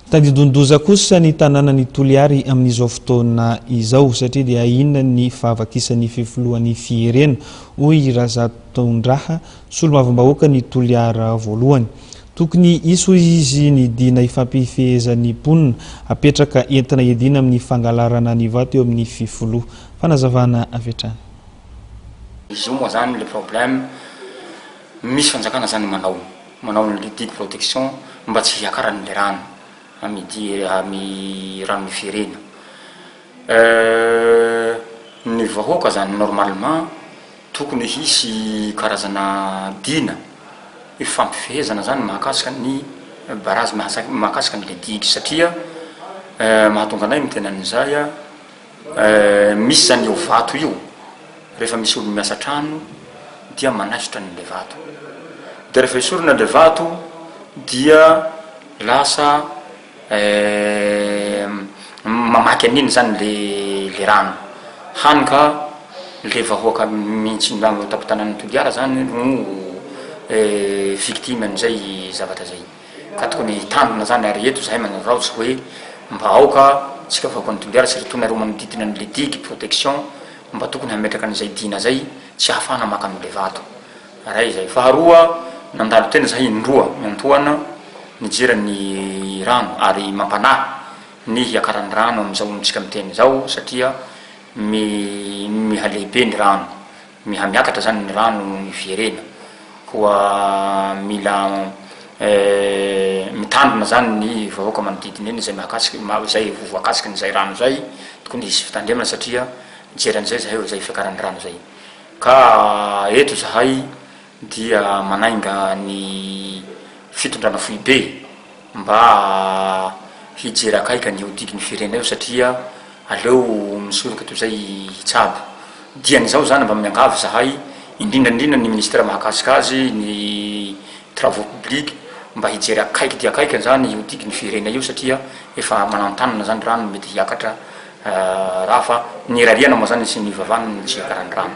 Tandindon-doza kosa ny tanànan'i Toliary amin'izao fotoana izao satria dia ahiana ny fahavakisan'ny fefilohan'i Fiherena, hoy Razatondraha, solombavambahoakan'i Toliara voalohany. Tokony hisy hoy izy ny dina ifampifehezan'ny mponina apetraka entina hiadiana amin'ny fangalarana ny vato eo amin'ny fefiloha. Fanazavana avy hatrany. Izy io moa zany le problème, misy fanjakana zany manao. Manao ny digue protection mba tsy hiakaran'ny rano amy di amy rano miferena. Ny vahoaka zany normalement tokony hisy karazana dina ifampifehezana zany mahakasika ny barazy mahakasika an'le digue satria mahatonga anay miteny an'izay a. Misy zany io vato io rehefa misy olo miasa trano dia manaisotra an'le vato, de rehefa esorina le vato dia lasa mamaky an'iny zany le le rano, hany ka le vahoaka mintsy tampon-tanànan'i Toliara zany no victime an'izay zavatra zay. Ka tokony hitandrina zany ary eto zahay manararaotra hoe mba aoka tsika vahoakan'i Toliara surtout nareo manodidina an'le digue protection mba tokony hametraka an'izay dina zay tsy ahafahana maka an'le vato. Ray izay. Faharoa nandalo teny zahay indroa miantoana nijery ny rano ary mampanahy ny hiakaran'ny rano amin'izao tsika miteny izao satria mi mihalehibe ny rano. Miha miakatra zany ny rano miverena, koa mila mitandrina zany ny vahoaka manodidina eny izay mahakasika izay ho voakasikin'izay rano izay, tokony hisy fitandremana satria mijery an'izay zahay eo izay fiakaran'ny rano izay. Ka eto zahay dia manainga ny fitondrana foibe mba hijery akaiky an'io digin'ny firenena io satria aleo misoroka toy izay hitsabo. Dian'izao izany mba miangavy izahay, indrindra indrindra ny ministera mahakasika azy, ny travaux publics, mba hijery akaiky dia akaiky an'izany io digin'ny firenena io satria efa mananontanona izany rano mety hiakatra raha fa ny irariana moa izany sy ny ivavahana ny tsy hiakaran'ny rano.